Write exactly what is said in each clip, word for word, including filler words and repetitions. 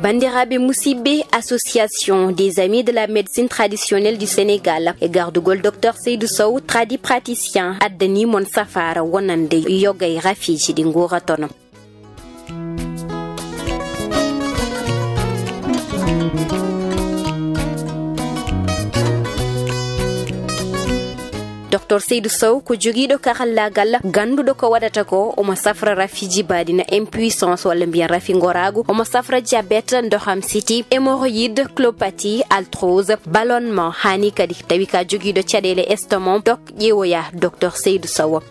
Banndiraaɓe musidɓe, Association des Amis de la Médecine Traditionnelle du Sénégal e gardugol Docteur Seydou Sow, tradipraticien, addanii mon safaara wonande yoga e rafiiji ɗi nguuratono. Docteur Seydou Sow ko jogiiɗo karallaagal, gannduɗo ko waɗata ko. Omo safra rafi jibaaɗi na impuissance walla mbiyen rafi ngoraagu. Omo safra diabète, ndoham siti, hémorroïde, colopathie, arthrose, ballonnement. Haani kadi tawi ka jogiiɗo caɗeele estomac, dok ƴeewoya Docteur Seydou Sow.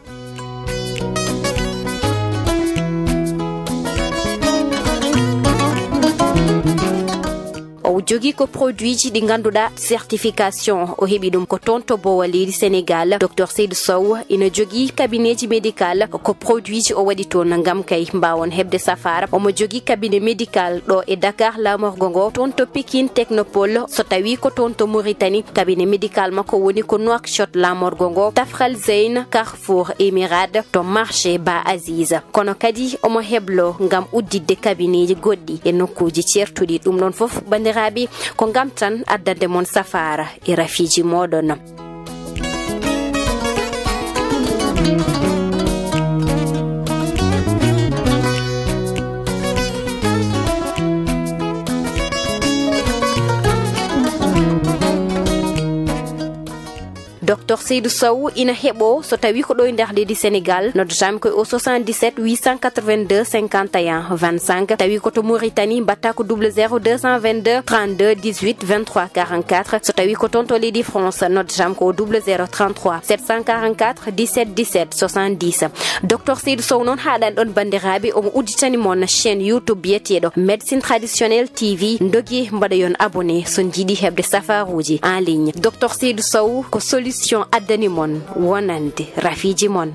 O jogii ko produitji ɗi ngannduɗaa certification o heɓi ɗum ko toon to Boowa leydi Sénégal. Docteur Seydou Sow ina jogii cabinet ji médical, ko produitji o waɗi toon ngam kay mbaawon heɓde safaara. Omo jogii cabinet médical ɗo e Dakar, laamorgo ngo, toon to Pikine Technopole, so tawii ko toon to Mauritanie, cabinet médical makko woni ko Nouakchott, laamorgo ngo, Tafral Zeyn, Carrefour Emirade, to marché Ba Aziz. Kono kadi omo heblo ngam udditde kabinetji goɗɗi e nokkuuji ceertuɗi. Ɗum ɗon fof, banndiraaɓe, ko ngam tan addande mon safaara e rafiiji mooɗon. Docteur Seydou Sow ina heɓo so tawi ko ɗo e nder leydi Sénégal, noddatami ko o soixante-dix-sept huit cent quatre-vingt-deux cinquante et un vingt-cinq. Tawi ko to Mauritanie, mbatta ko double zéro deux cent vingt-deux trente-deux dix-huit vingt-trois quarante-quatre. So tawi ko toon to leydi France, noddatami ko o double zéro trente-trois sept cent quarante-quatre dix-sept dix-sept soixante-dix. Docteur Seydou Sow noon haaɗani ɗon, banndiraaɓe, omo udditani mon chaîne YouTube biyeteeɗo Médecine Traditionnelle T V. Ndogi mbaɗoyon abonné so njiɗi heɓde safaruuji en ligne. Docteur Seydou Sow ko solution addani mon wonande rafiiji mon.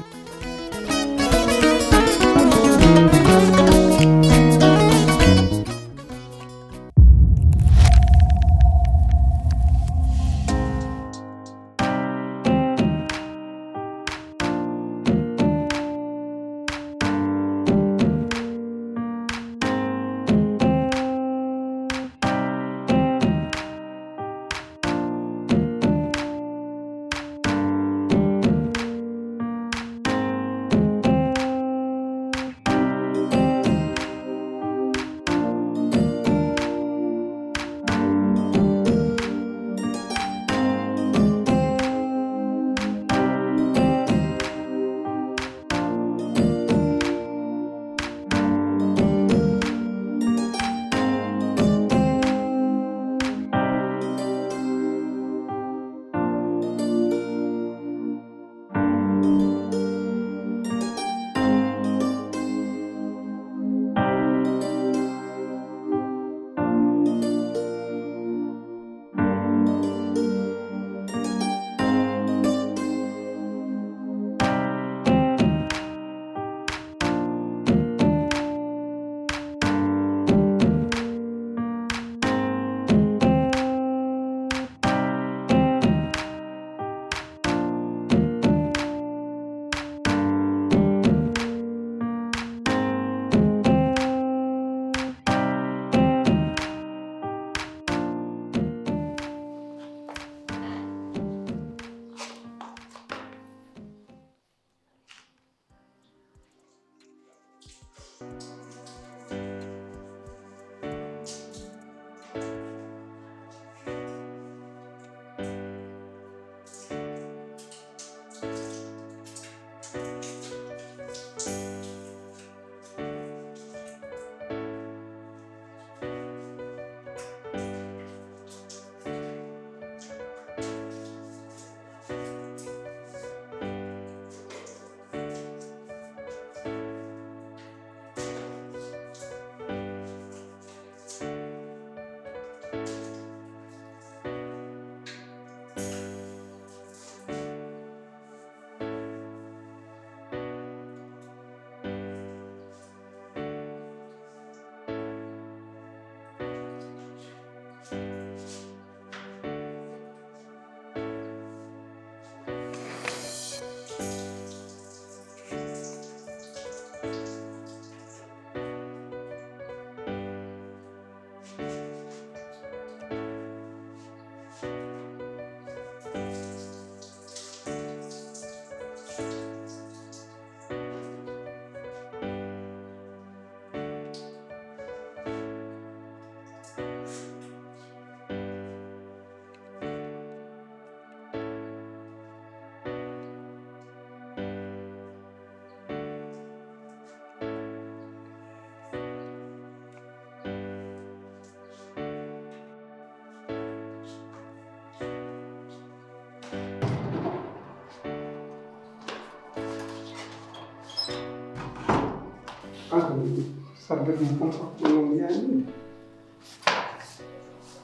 Sarde ɗum fof ko ɗum yaani.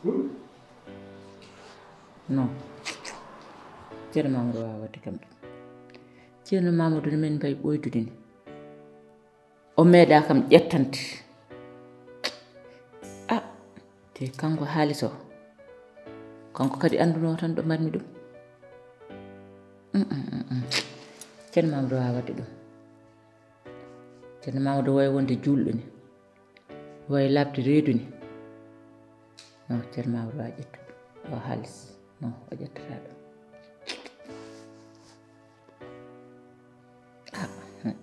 Hmm? Non. Ceerno Mamadou waawaa waɗde kam ɗum. Ceerno Mamadou no min mbayi ɓooydude ni. O meeɗaa kam ƴettande. Ah, te kanko haalis o. Kanko kadi anndunoo tan ɗo mbaɗmi ɗum. Mm, mm, mm, mm. Ceerno Mamadou waawaa waɗde ɗum. Ceerno Mamadou wayi wonde juulɗo ni. Wayi laaɓde reedu ni. Non, Ceerno Mamadou waawaa ƴettude o haalis. Non, o ƴettataa ɗum. Ah, hmm.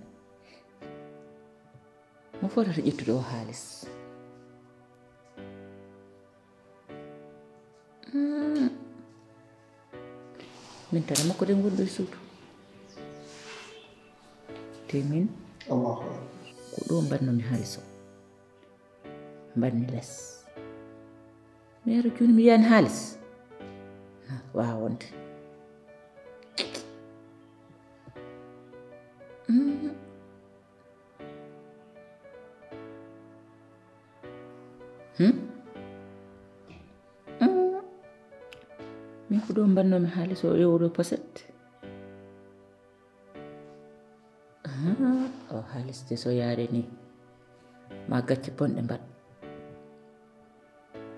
Mo fotata ƴettude o haalis. Hmm. Min tan e makko de ngonɗo e suudu. Te min, Allahu Akbar. Ko ɗo mbaɗnomi haalis o. Mbaɗmi les. Mi yara jooni mi yiyaani haalis. Ha, waawaa wonde. Hmm. Hmm? Hmm. Min ko ɗo mbaɗnomi haalis o euro poset. Ah, o haalis de so yaare ni. Ma gacce bonɗe mbaɗ.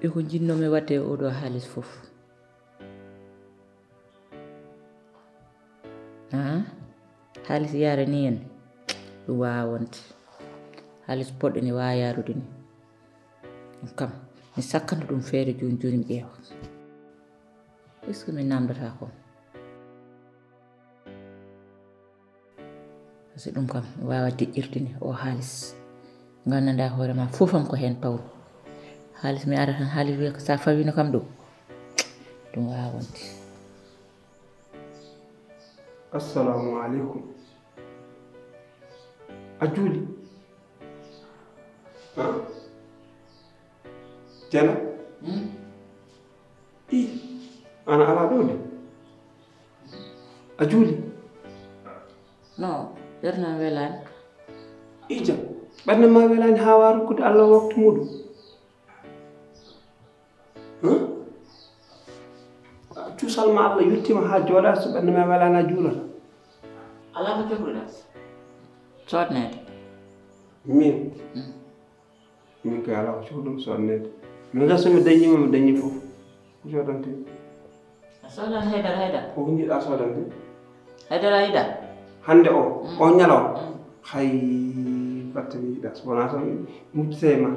E ko njinnoomi waɗde e oɗo haalis fof. Ah, haalis yaara ni en. Ɗum waawaa wonde. Haalis poɗɗo ni waawaa yaarude ni. Ɗum kam, mi sakkana ɗum feere jooni jooni mi ƴeewa. Est-ce que mi naamndataa ko? Parce que ɗum kam, mi waawaa deƴƴirde ni o haalis. Nganndanɗaa hoore ma fof am ko heen pawmi. Haalis mi ara tan, haalis wiya ko sa fawiino kam ɗo. Ɗum waawaa wonde. Assalamu aleykum. A juuli? Ha? Jana? Hmm? I, ana alaa ɗo de. A juuli? Non, ɓernde am welaani. Ija, ɓernde ma welaani haa waawa rokkude Allah waktu muɗum. Huh? Cuusal ma Allah yettiima haa jooɗaa, so ɓernde ma welaani a juulata. Alaa ko cohluɗaa? Soodneede. Min? Mm. Min kay alaa ko cohluɗo mi soodneede. Min kay so mi dañii ma, mi dañii fof. Ko soodantee mi? A soodaani haydara, haydara. Ko ko njiɗɗaa soodande? Haydara a yiɗaa? Hannde o, mm, o ñalawma. Mm. Hay batte mi yiɗaa, so wonaa tan mi muccitee ma.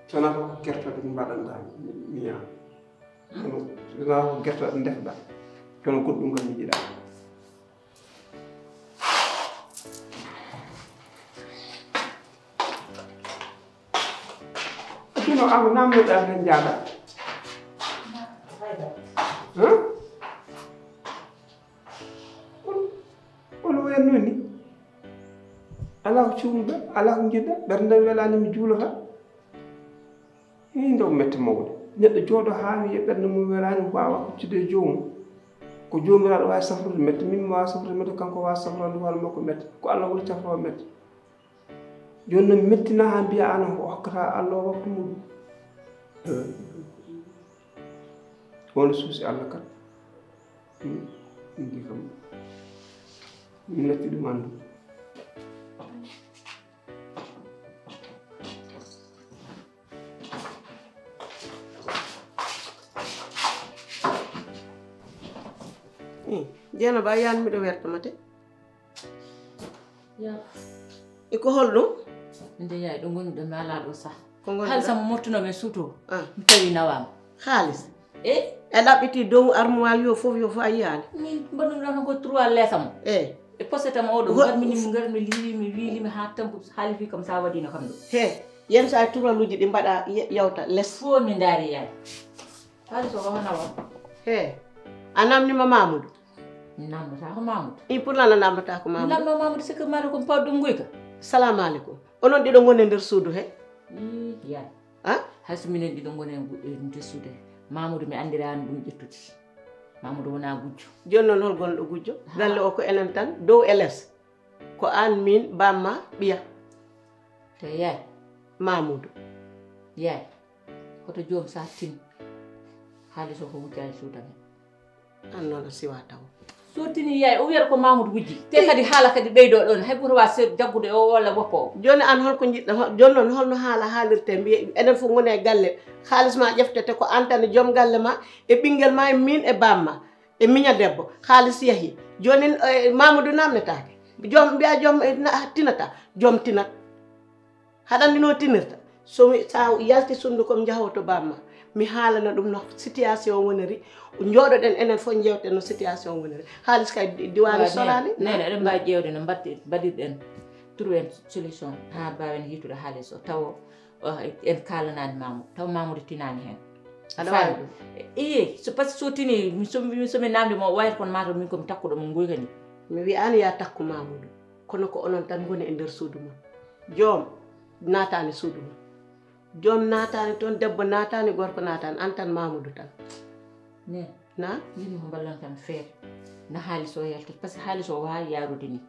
So wonaa ko gertooɗe mi mbaɗanɗaa, mi yaha. Kono so wonaa ko gertooɗe ndefɗaa, kono goɗɗum kam mi yiɗaa. Kono am namnoɗaa tan njaaɗa. Huh? Kono, kono wayatnoo ni. Alaa ko cuumuɗaa, alaa ko njiɗɗaa, ɓernde nde welaani mi juulata. Hii, nde o mette mawɗo. Neɗɗo jooɗo haa wiya ɓernde mum welaani, waawa huccude e joomum. Ko Joomiraaɗo waawi safrude mette, min mi waawa safrude mette, kanko waawa safrande hoore makko mette. Ko Allah woni cafroowo mette. Jooni noon mettinaa haa mbiyaa aan o hokkataa Allah o waktu muɗum. Wonde suusi Allah kat. Hmm, ɗum de kam, mi natti ɗum anndu. Eh, Jeynaba, a yiyaani miɗo werta mate? Ya. E ko holɗum? Min de yaay ɗo ngonmi ɗo mi alaa ɗo sah. Ko ngonɗaa? Haalis am moftuno mi suuto. Ah. Mi tawi nawaama. Haalis? Eh? E ɗaɓɓiti dow armoire yo fof, yo fof a yiyaani? Min mbaɗum ɗon ko trois laisse am. Eh. E pochette am oɗo, ngarmi ni, mi ngari, mi liiwi, mi wiili, mi haa tampu, haalis wi kam sa waɗino kam ɗo. He, yen sa turaluuji ɗi mbaɗa ye-, yawta les. Fof mi ndaari yaay. Haalis o ko hono wa? He, a namnima Mamoudou? Mi namnata ko Mamoudou. I pour lan a namnata ko Mamoudou? Mi namno Mamoudou sikka mara ko pawɗum nguyka. Salamu aleykum. Onon ɗiɗo ngoni e nder suudu he? Ii, yaay. Ah? Hay so minen ɗiɗo ngoni e ngu-, e nder suudu he. Mamoudou mi anndiraani ɗum ƴettude. Mamoudou wona gujjo. Jooni noon hol gonɗo gujjo? Galle o ko enen tan, dow e les. Ko aan, miin, bamma, ɓiya. Te yaay. Mamoudou. Yaay. Hoto joom sa tin. Haalis o ko wujjaani suudan. Aan noon a siwa taw. So tini yaay o wiyata ko Mamoudou wujji. Te kadi haala kadi ɓeydo ɗoon. Hay goto wa se jaggude o walla woppo o. Jooni aan holko njiɗɗa? Jooni noon holno haala haalirte? Mbiye enen fof ngone e galle. Haalis ma ƴeftete ko aan tan e joom galle ma e ɓinngel ma e miin e bamma. E miña debbo, haalis yahi. Jooni eh, Mamoudou namnetaake. Joom mbiya joom eh, na- tinata. Joom tinat. Haɗa anndi no tinirta? So mi sa yalti sunndu kom njahoto bamma. Mi haalana ɗum no situation woniri. Njooɗoɗen enen fof njewten no situation woniri. Haalis kay di- diwaani soraani. Nene eɗen mbawi ƴeewde no mbaɗti- mbaɗirɗen trouver en solution ha mbawen yitude haalis o tawo en kaalanaani Mamoudou taw Mamoudou tinaani heen. Aɗa waawi ɗum? Iye, so par ce que so tinii somi namde mo wayata kono mataw min komi takkuɗo mo ngoyka ni. Mi wiyaani ya takku Mamoudou, kono ko onon tan ngoni e nder suudu mon. Joom naataani suudu mon. Joom naataani toon, debbo naataani, gorko naataani, aan tan Mamoudou tan. Neen na? Yimmi ko mballan kam feere. Na haalis o yalta par ce que haalis o waawi yaarude ni.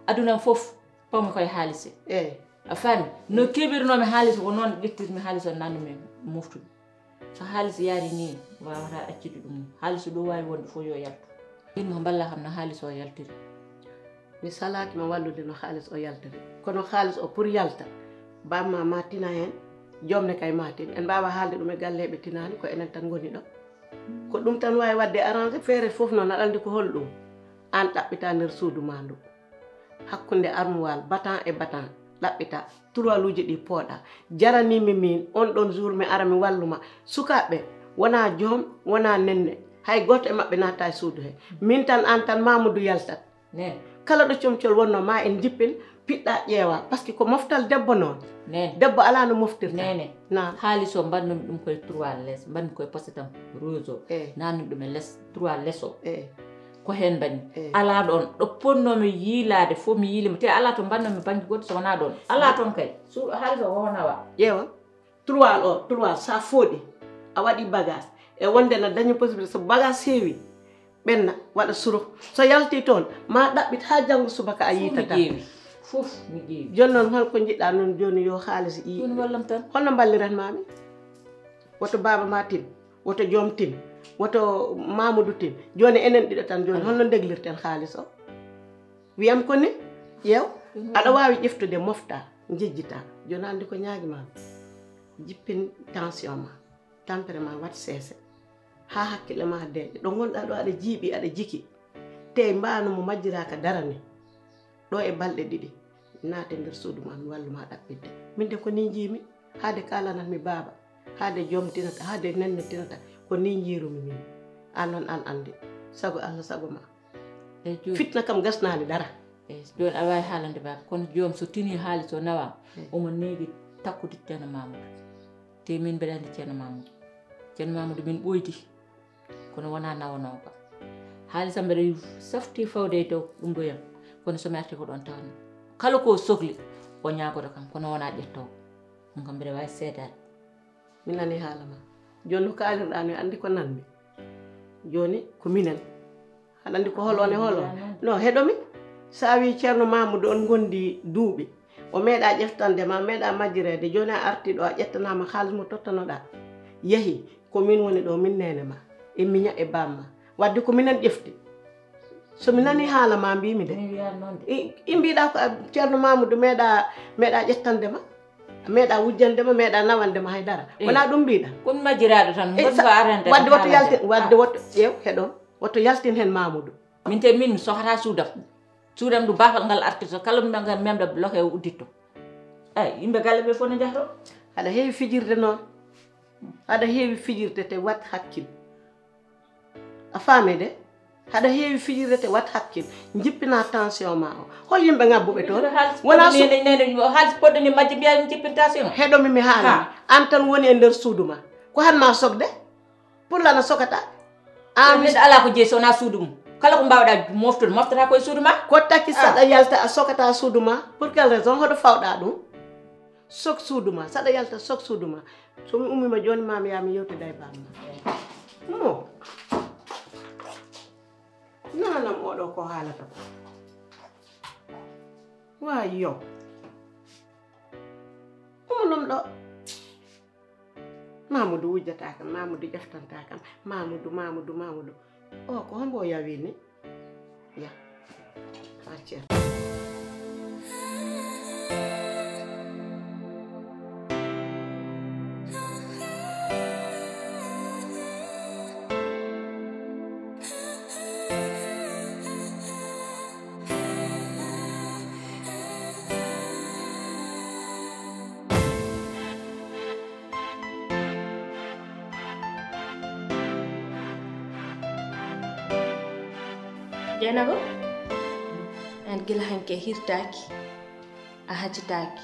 Aduna am fof. Pawmi koye haalise. Eyi. A faami? No keɓirnomi haalise ko noon ƴettirmi haalise o nannomi moftude. So haalise yaari ni wawata accude ɗum. Haalise ɗo wawi wonde fof yo yaltu. Ɗin ko mballa kam no haalise o yaltiri. Mi salaki ma wallude no haalis o yaltiri. Kono haalis o pour yalta. Bamma ma tina hen. Joom ne kay ma tin. En mbawa haalde ɗum e galleɓe tinani ko enen tan ngoni ɗo. Ko ɗum tan wawi wadde arrangé feere fof noon aɗa andi ko hol ɗum. An ɗaɓɓita nder suudu ma ndu. Hakkunde armuwal batan e batan ɗaɓɓita turuwaluuji ɗi pooɗa. Jaranimi miin on ɗon jour mi ara mi walluma sukaaɓe wona joom wona nenne hay gooto e maɓɓe natta e suudu he min tan aan tan Mamoudou yaltat. Kala ɗo comcol wonno ma en jippin piɗɗa ƴeewa parce que ko moftal debbo noon. Debbo ala no moftirta. Nene haalis o mbannomi ɗum koye trois les mbanmi koye poste tan rose o. Nannomi ɗum e les trois les o. Ko heen mbaɗmi. Alaa ɗoon ɗo potnoo-mi yiilaade fof mi yiilii mo, te alaa to mbaɗnoo-mi bannge goɗɗo so wonaa ɗoon. Alaa toon kay, suuɗo haalis o ko hono awa. Ƴeewa, trois o, trois so a fooɗi, a waɗi bagage, e wonde na dañi possibilité, so bagage heewi, ɓenna, waɗa suro. So yaltii toon, ma ɗaɓɓit haa janngo subaka a yiitataa. Fof mi ƴeewi, fof mi ƴeewi. Jooni noon hol ko njiɗɗaa noon jooni yo haalis ƴiiƴ. Jooni wallam tan. Holno mballirat maa mi? Woto baaba ma tin. Woto joom tin, woto Mamoudou tin. Jooni enen ɗiɗo tan jooni holno ndeglirten haalis o? Wiyam ko ni, ƴeew, aɗa waawi ƴeftude mofta, njejjita. Jooni anndi ko ñaagi ma, jippin tension ma, tampere ma wat seese, haa hakkille ma deeƴa. Ɗo ngonɗa ɗo aɗa jiiɓi, aɗa jiki, tey mbaano mo majjiraaka darani. Ɗo e balɗe ɗiɗi, naate nder suudu ma mi wallu ma ɗaɓɓitde. Min de ko ni njiimi, haade kaalanat mi baaba, haade joom tinata, haade nenne tinata, ko ni njiirumi min. Aan noon aan anndi, sago Allah sago ma. Fitna kam gasnaani dara. Eyi, jooni aɗa waawi haalande baaba, kono joom so tinii haalis o nawaama, omo neegi takkude Ceerno Mamoudou. Te min mbeɗa anndi Ceerno Mamoudou. Ceerno Mamoudou min ɓooydi. Kono wonaa nawanooka. Haalisam mbeɗa safti fawde e dow ɗum ɗo yam. Kono so mi arti ko ɗoon tawmi. Kala ko o sokli, o ñaagoto kam, kono wonaa ƴettoowo. Ɗum kam mbeɗa waawi seedaade. Mi nani haala ma. Jooni no kaalirɗaa mi anndi ko nanmi. Jooni ko minen. Aɗa anndi ko hol on e hol on? No heɗomi. So a wii Ceerno Mamoudou on ngondi duuɓi. O meeɗa ƴeftande ma, meeɗa majjireede, jooni a artii ɗo a ƴettanaama haalis mo tottanoɗaa. Yahii, ko miin woni ɗo, miin neene ma, e miña e baam ma. Waɗde ko minen ƴefti. So mi nanii haala ma mbiimi de. I mbiɗa ko Ceerno Mamoudou meeɗa meeɗa ƴettande ma, meeɗa wujjande ma, meeɗa nawande ma hay dara. Wonaa ɗum mbiɗa. Ko mi majjiraaɗo tan, waɗde woto yaltin, waɗde woto ƴeew heɗon, woto yaltin heen Mamoudou. Min te min mi sohata suudam. Suudam ndu baafal ngal artirta kala memɗa bloqué o udditto. Eyi yimɓe galle ɓe fof no njahto. Aɗa heewi fijirde noon. Aɗa heewi fijirde te wat hakkil. A faami de? Aɗa heewi fijirde te wat hakkil. Jippina tension ma o. Hol yimɓe ngabbuɓe toon? Wona su. Haalis poɗɗo ni majji mbiya jippin tension. Heɗomi mi haala. An tan woni e nder suudu ma. Ko han ma sogde? Pullo ana sokata. An neɗɗo alaa ko jeyi so wonaa suudu mum. Kala ko mbaawɗaa moftude moftata ko e suudu ma. Ko taki saɗa yalta a sokata suudu ma. Pour quelle raison? Hoɗo fawɗa ɗum? Sok suudu ma, saɗa yalta sok suudu ma. So mi ummiima jooni ma mi yaa mi yewtida e baaba ma. Mo. Nananam oɗo ko haalata ko. Wa yo. Omo lomɗo. Mamudu wujjata kam, Mamudu ƴeftanta kam. Mamudu, Mamudu, Mamudu. O ko hombo o yawi ni? Ya. Accel. Jeynaba, aan gila hanki a hirtaaki, a hacitaaki.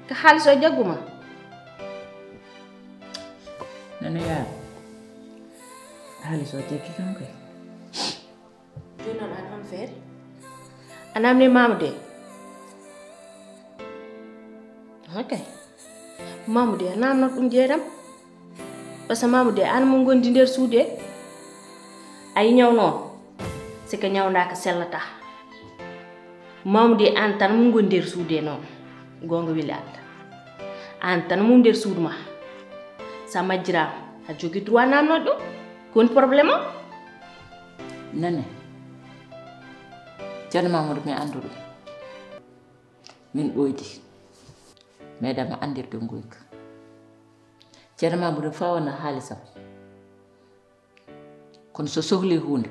Ka haalis o jaggu ma? Nana yaa, haalis o jaggi kam kay. Jooni noon aan hon feere? A naamnii Mamude? Ok. Mamude a naamnoo ɗum jeeram? Parce que Mamude aan mo ngondi nder suudu he. A yi ñaw noon? Si ko ñawndaaka sellataa. Mamude aan tan mo ngondi nder suudu he noon. Goonga weli Allah. Aan tan mo nder suudu ma. Sa majjiraama, a jogi droit naamnoo ɗum. Ko woni problème o? Nane. Ceerno Mamudu mi anndu ɗum. Min ɓooydi. Meeɗaama anndirde ngoyka. Ceerno Mamudu fawana haalisam. Kono so sohli huunde,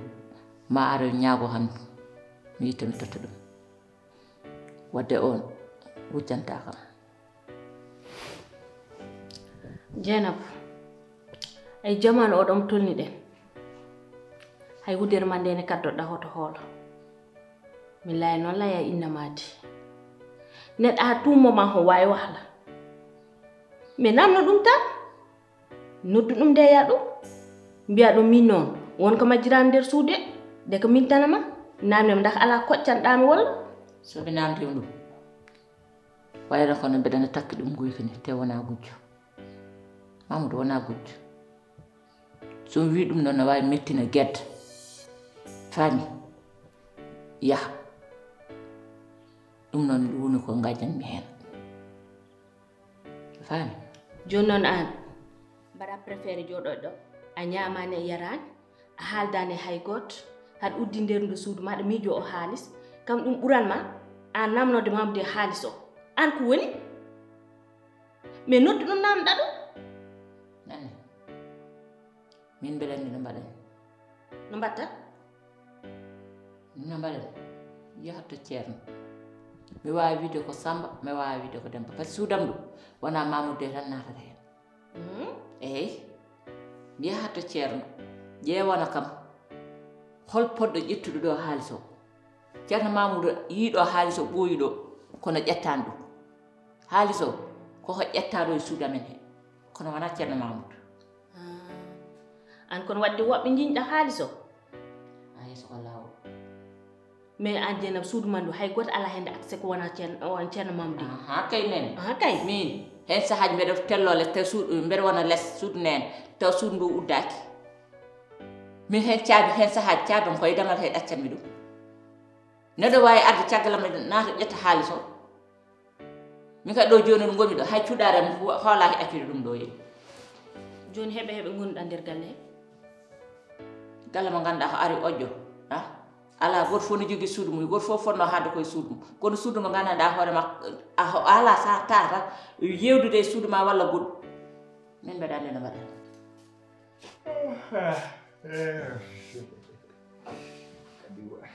ma aro ñaago han mi yitta mi totta ɗum. Wadde on wujjanta kam. Jeynaba, ay jamaanu oɗo mo tolniɗen. Hay wudere ma nde ne kaddoɗa hoto hoolo. Mi laya noon laya inna maadi. Neɗɗo à tout moment ho waawi wahla. Mi namno ɗum tan. Noddu ɗum ndeya ɗum. Mbiya ɗum min noon. Won ko majjiraami nder suude. De ko min tanama. Namnema ndax alaa koƴcanɗaami walla? So mi namdima ɗum. Wayra kono mbeɗa na takki ɗum guyka ni. Te wona gujjo. Mamudu wona gujjo. So mi wi ɗum noon no waawi mettina gedda. Faami? Yaha. Ɗum noon woni ko ngajjanmi heen. Faami? Jooni noon aan, mbaɗa préféré jooɗoɗo ɗo, a ñaamaani, a yaraani, a haaldaani e hay gooto, haɗa uddi nder ndu suudu ma, aɗa miijoo o haalis, kam ɗum ɓuran ma, aan namnoode Mamude haalis o. Aan ko woni? Mais noddu ɗum namɗa ɗum. Nani? Min mbeɗa anndi no mbaɗen. No mbaɗta? No mbaɗen? Yahat to Ceerno. Mi waawi wiide ko Samba, mi waawi wiide ko Demba. Parce que suudam ɗum, wonaa Mamude tan naatata heen. Mhm. Eey. Mi yahat to Ceerno. Ƴeewana kam. Hol poɗɗo ƴettude ɗo haalis o? Ceerno Mamudu yii ɗo haalis o ɓooyi ɗo, kono ƴettaani ɗum. Haalis o, ko ko ƴettaa ɗo e suudu amen he. Kono wonaa Ceerno Mamudu. Ah. Aan kono waɗde woɓɓe njiñɗa haalis o? A yeeso ko laawol. Mais aan Jeynaba suudu ma ndu hay gooto alaa heen accès ko wonaa Ceerno, on Ceerno Mamudu. Aha, kay nene. Aha, kay. Min, heen sahaaji mbeɗa telloo les, te suudu, mbeɗa wona les suudu nene, taw suudu ndu uddaaki. Min heen caabi, heen sahaaji caabi am koye damal he ɗaccanmi ɗum. Neɗɗo waawi arde caggal am naata ƴetta haalis o. Min kadi ɗo jooni no ngomi ɗo, hay cuɗaare am ho-, hoolaaki accude ɗum ɗo yeeyi. Jooni heɓe heɓe ngonduɗa nder galle he? Galle mo ngannduɗaa ko ari oƴƴo, ah? Alaa gooto fof no jogii suudu mum, gooto fof fotnoo haalde koye suudu mum. Kono suudu mo nganndanɗaa hoore ma, a ho-, a alaa sa tata yewdude e suudu ma walla goɗɗum. Min mbeɗa anndi no mbaɗata. Ah, eh. Kadi wa-,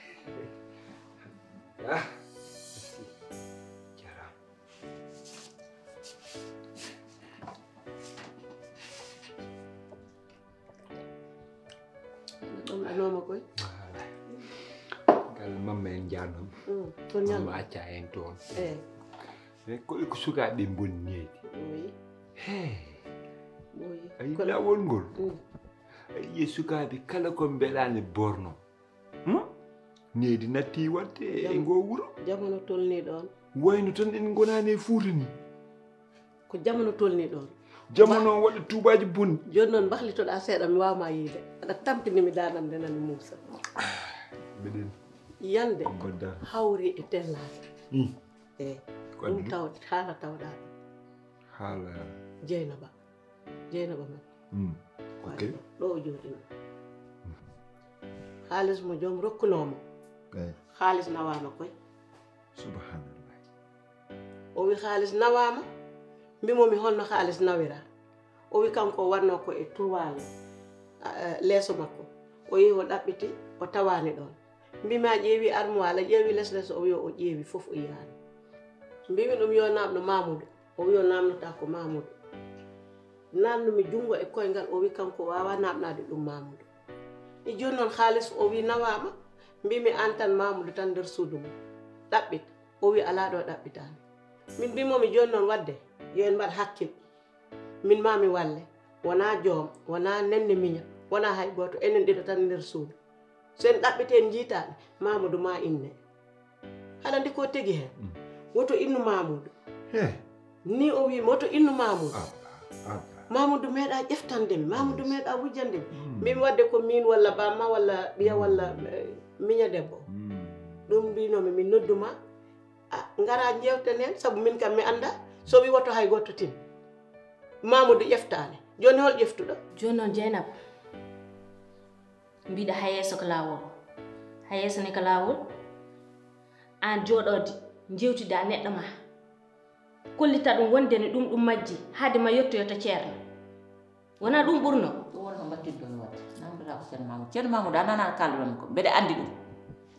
ah, jarama. Ɗum ɗanoma koy. Voilà. Gal mamma en jarnoma. Mm, toon ñalngu. Mamma acca en toon. Eh. Mais ko, ko sukaaɓe bonni needi. Oui. Hey. Oui. A yi kono lawol ngol? Mm. A yi sukaaɓe kala ko mbelaani borno. Hmm? Needi natti waɗde e Jam-, ngoo wuro. Jamano tolni ɗoon. Wayno tan en ngonaani e Fuuta ni. Ko jamano tolni ɗoon. Jamma noon waɗi tuubaaji bonɗi. Jooni noon mbahlitoɗaa seeɗa, mi waawma yiide. Aɗa tampini mi daanam nde nani Muusa. Mbiɗen Yande badda. Hawri e tellaade. Hmm. Eyi. Ko ɗum addi ɗum? Taw, haala tawɗaa ɗum. Haala. Jeynaba. Jeynaba men. Hmm. Ko ok. Addi ɗo o jooɗino. Haalis mo joom rokkunoo mo. Eyi. Haalis nawaama koy. Subhanallah. O wi haalis nawaama. Mbimo mi holno haalis nawira. O wi kanko o warno ko e turwal, a, a, leeso makko. O yehi o ɗaɓɓiti, o tawaani ɗoon. Mbimi a ƴeewi armoire, a ƴeewi les les, o wi o ƴeewi fof o yiyaani. Mbimi ɗum yo naamno Mamudu. O wi o naamnotaako Mamudu. Naamnumi junngo e koyngal, o wi kanko o waawaa naamnaade ɗum Mamudu. E jooni noon haalis o wi nawaama, mbimi aan tan Mamudu tan nder suudu mum. Ɗaɓɓit. O wi alaa ɗo ɗaɓɓitaani. Min mbimo mi jooni noon waɗde, yo en mbaɗ hakkil. Min ma mi walle. Wonaa joom, wonaa nenne miña, wonaa hay gooto. Enen ɗiɗo tan nder suudu. So en ɗaɓɓiti en njiitaani, Mamudu ma inne. Haɗa anndi ko tegi heen? Mm. Woto innu Mamudu. He. Ni o wi, woto innu Mamudu. Abba, abba. Mamudu meeɗa ƴeftande mi, Mamudu meeɗa wujjande mi. Mm. Mbimi waɗde ko min walla bamma walla ɓiya walla, eh, miña debbo. Mm. Ɗum mbinomi, min nodduma, a, ngara njeewten heen, sabu min kam mi annda. So wi woto hay gooto tin. Mamudu ƴeftaani. Jooni hol ƴeftuɗo? Jooni noon Jeynaba, mbiɗa haa yeeso ko laawol. Haa yeeso ne ko laawol. Aan jooɗoode, njeewtida neɗɗo ma. Kollita ɗum wonde ne ɗum, ɗum majji, haade ma yettoyo to ceerno. Wonaa ɗum ɓurno? Ɗum woni ko mbattirɗon waɗde. Naamndoɗaa ko Ceerno Mamudu. Ceerno Mamudu, a nanaa ko kaalduɗon ko. Mbeɗa anndi ɗum.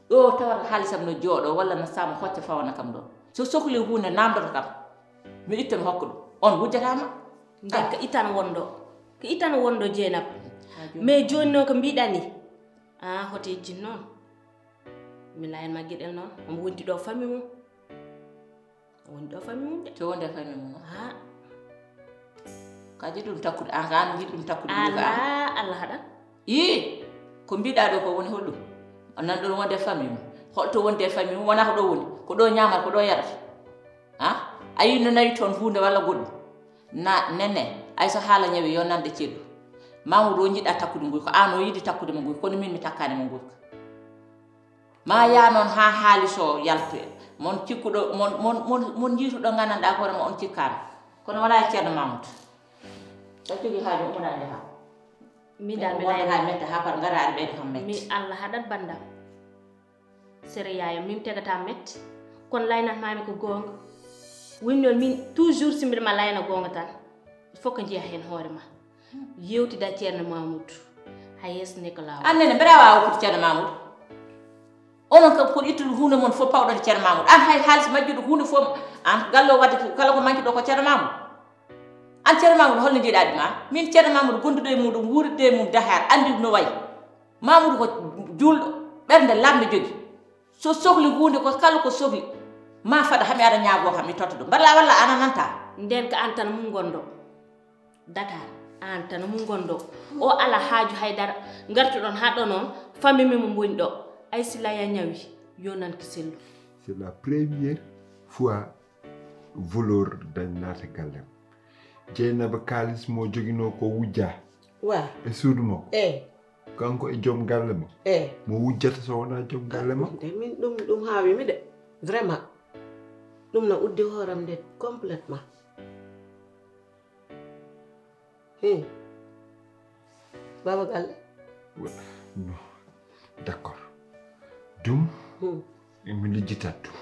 Ɗo tawata haalis am no jooɗo, walla no saama hocca fawana kam ɗo. So sohli huunde, naamndoto kam. Mi itta mi hokka ɗum. On wujjataa ma? Nden ko itan wonɗo. Ko itan wonɗo, Jeynaba. Haa jooni. Mais jooni noon ko mbiɗa ni. Ah, hoto yejjin noon. Mi layan ma geɗel noon. Omo wondi ɗo famille mum. Woni ɗo famille mum de. To wonde famille mum. Ha. Ka jiɗi ɗum takkude, an ka an jiɗi ɗum takkude, mbiɗa ka an. Ala, Allah haɗan. Ii, ko mbiɗa ɗo ko woni holɗum? O nan ɗon wonde famille mum. Holto wonde famille mum, wona ko ɗo woni. Ko ɗo ñaamata, ko ɗo yarata. Ha? A yii no nawi toon huunde walla goɗɗum? Na, nene, ay so haala ñawi yo nande ceeɗu. Mamudu o jiɗa takkude nguy, ko an o yiɗi takkude mo nguy, kono min mi takkaani mo nguy. Ma yaa noon haa haalis o yaltu en. Mon cikkuɗo, mon, mon, mon, mon njiituɗo nganndanɗaa hoore ma on cikkaano. Kono wonaa e Ceerno Mamudu. So jogii haaju, ummoɗaa njahaa. Min dal mi wonde layna haa metta, haa par ngara aɗa ɓeyda kam mette. Mi Allah haɗat banndam. Sere yaaya, min tegata mette. Kono laynat maami ko goonga. Woni noon min toujours si mbiɗa ma layna goonga tan. Il faut que njiya heen hoore ma. Yewtida Ceerno Mamudu. Haa yeeso ne ko laawol. An nene, mbeɗa waawa woppude Ceerno Mamudu? Onon kam, kono ittude huunde mon fof pawɗon Ceerno Mamudu. An hay haalis majjuɗo huunde fof, an gallo wadde ko, kala ko manki ɗo ko Ceerno Mamudu. An Ceerno Mamudu, holno njiɗaɗi ma? Min Ceerno Mamudu gonduɗo e muɗum, wuuriɗo e mum Dakar, anndi no wayi. Mamudu ko juulɗo, ɓernde lamnde jogi. So sohli huunde, ko kala ko sohli, ma fada hami aɗa ñaagoo kam, mi totta ɗum. Mbaɗa walla ana nanta? Nden ko an tan mum ngonɗo. Dakar, an tan mum ngonɗo. O ala haaju haydara. Ngartuɗon haa ɗo noon, famille mum woni ɗo. Ay si laya ñawi, yo nan ko sellu. C'est la première fois voleur dañ naata gallem. Jeynaba kaalis mo joginoo ko wujja. Wa. E suudu makko. Eh. Kanko e joom galle mo. Eh. Mo wujjata so wonaa joom galle makko. Nde min ɗum, ɗum haawi mi de. Vraiment. Ɗum na uddi hooram nde complètement. Hmm. Baba galle. Wa-, non. D'accord. Ɗum, hmm, mi lijjitat ɗum.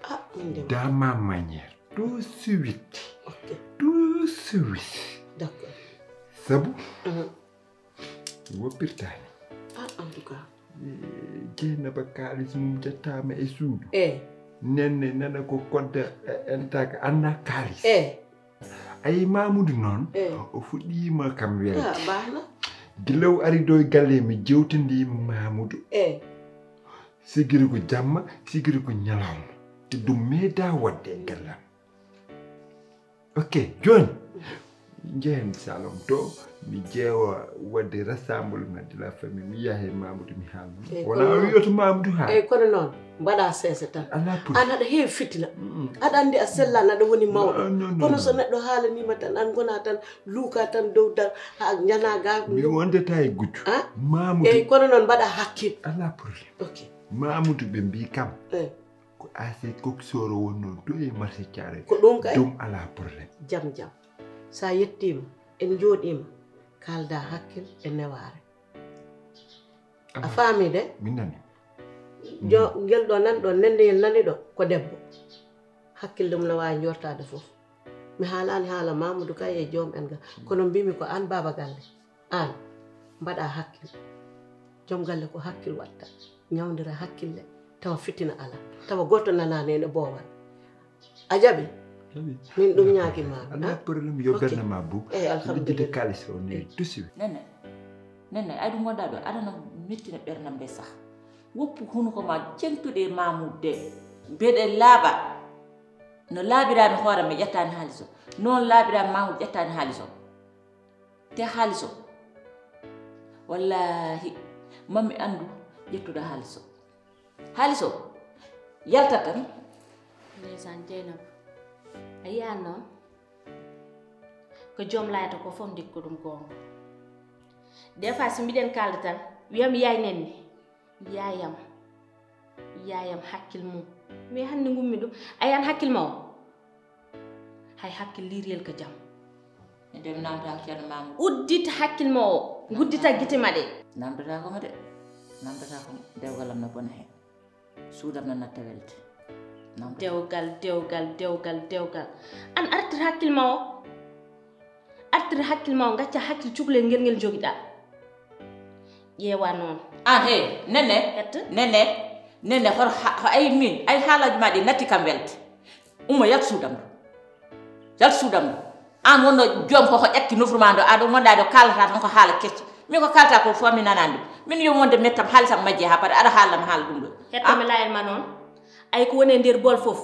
Ah, min de. Dans ma manière. Tout de suite. Ok. Tout de suite. D'accord. Sabu, mhm, mi woppirtaani. Ah, en tout cas. Eh, Jeynaba kaalis mum jattaama e suudu. Eh. Nenne nana ko kodda, eh, en taka anna kaalis. Eh. Ayi Mamudu noon, eh, o fuɗɗiima kam welde. Ah, baax na. Gila o ari ɗo e galle, mi jewtandi Mamudu. Eh. Sigiri ko jamma, sigiri ko ñalawma. Te ɗum meeɗa waɗde e galle am. Ok, jooni, Njehen salon to, mi ƴeewa waɗde rassemblement de la famille, mi yaha e Mamoudou mi haalna mo. Wona o wiyoto Mamoudou haa. Eyi, kono noon, mbaɗa seese tan. Alaa problème. An aɗa heewi fitina. Aɗa anndi a sellaani, aɗa woni mawɗo. Non, non, non, non. Kono so neɗɗo haalaniima tan, an ngona tan, luuka tan dow dal, haa njana ga. Mi wondata e gujjo. Ah? Mamoudou. Eyi, kono noon mbaɗa hakkil. Alaa problème. Ok. Mamoudou ɓe mbii kam. Eyi. Ko Aset Coxeur wonnoo to e marché Thiaroye. Ko ɗum kay? Ɗum alaa problème. Jam, jam. So a yettiima, en njooɗiima, kaalda hakkil e newaare. A faami de? Min nani. Jo, ngel ɗo nan ɗo, nenneyel nani ɗo, ko debbo. Hakkille mum no waawi njortaade fof. Mi haalaani haala Mamoudou kay e joom en ga. Kono mbimi ko aan baaba galle. Aan, mbaɗa hakkil. Joom galle ko hakkil waɗta. Ñawndira hakkille, tawa fitina alaa. Tawa gooto nanaani en e boowal. A jaɓi? Jaɓi. Min ɗum ñaagi ma. Alaa problème, yo bernde ma buuɓ. Eyi, alhamdulillah. Lijjude kaalis o ni tout de suite. Nene, nene, ay ɗum wonda ɗo, aɗa no mettina ɓernam de sax. Woppu hunuko ma, ceŋtude e Mamoudou de. Mbeɗe laaɓa. No laaɓiraa mi hoore, mi ƴettaani haalis o. Noon laaɓiraa mi Mamoudou, ƴettaani haalis o. Te haalis o, wallaahi, mami anndu ƴettuɗo haalis o. Haalis o, yaltat tan. Ndeysaan, Jeynaba. A yiyan noon? Ko joom laayata ko fof, ndikku ɗum goonga. Des fois, so mbiɗen kaalda tan, wiyam yaay nenni. Yaayam, yaayam hakkil mum. Mais hannde ngummi ɗum. A yiyan hakkil ma o? Hay hakkil liiriyel ko jam. Ede mi namtaako Ceerno Mamoudou. Uddit hakkil ma o. Uddita gite ma ɗe. Namdotaako mo de. Namdotaako mo. Dewgal am no bona heen. Suudam no natta welde. Namdotaako. Dewgal, dewgal, dewgal, dewgal. An artir hakkil ma o. Artir hakkil ma o, ngacca hakkil cukalel ngel ngel njogiɗaa. Ƴeewa noon. An, hey, Nene. Hetto. Nene. Nene, hoto ha-, ho-, ay min, ay haalaaji ma ɗi natti kam welde. Ummo, yaltu suudam ɗo. Yaltu suudam ɗo. An wonno joom ko, ko ƴakki nofru ma ɗo, aɗo ngonɗa ɗo kaalata tan ko haala kecce. Min ko kaalata ko fof mi nanaani ɗum. Min yo wonde mettam haalisam majje haa pare, aɗa haalna mi haala ɗum ɗo. Hetto mi laayal ma noon. Ay ko woni e nder bool fof.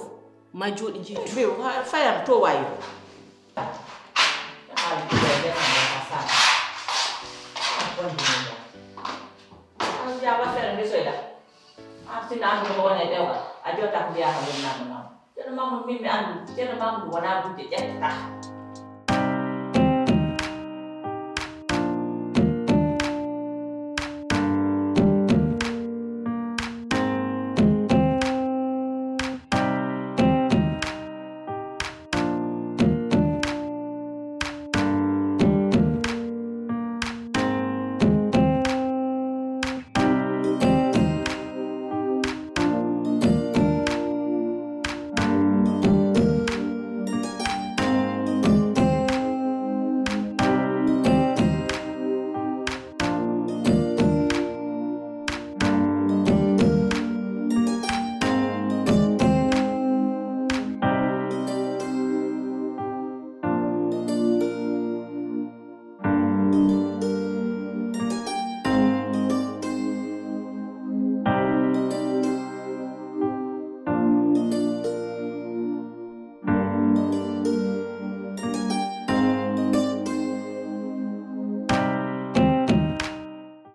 Ma jooɗi jiitu. Mbiw, ha-, fayan to wayo. An jaaba fere nde soyda. An sinno an ko woni e dewgal. A jooɗata ko mbiyaa ko wonnama noon. Ceerno Mamoudou min mi anndu. Ceerno Mamoudou wona gujjo ƴetta.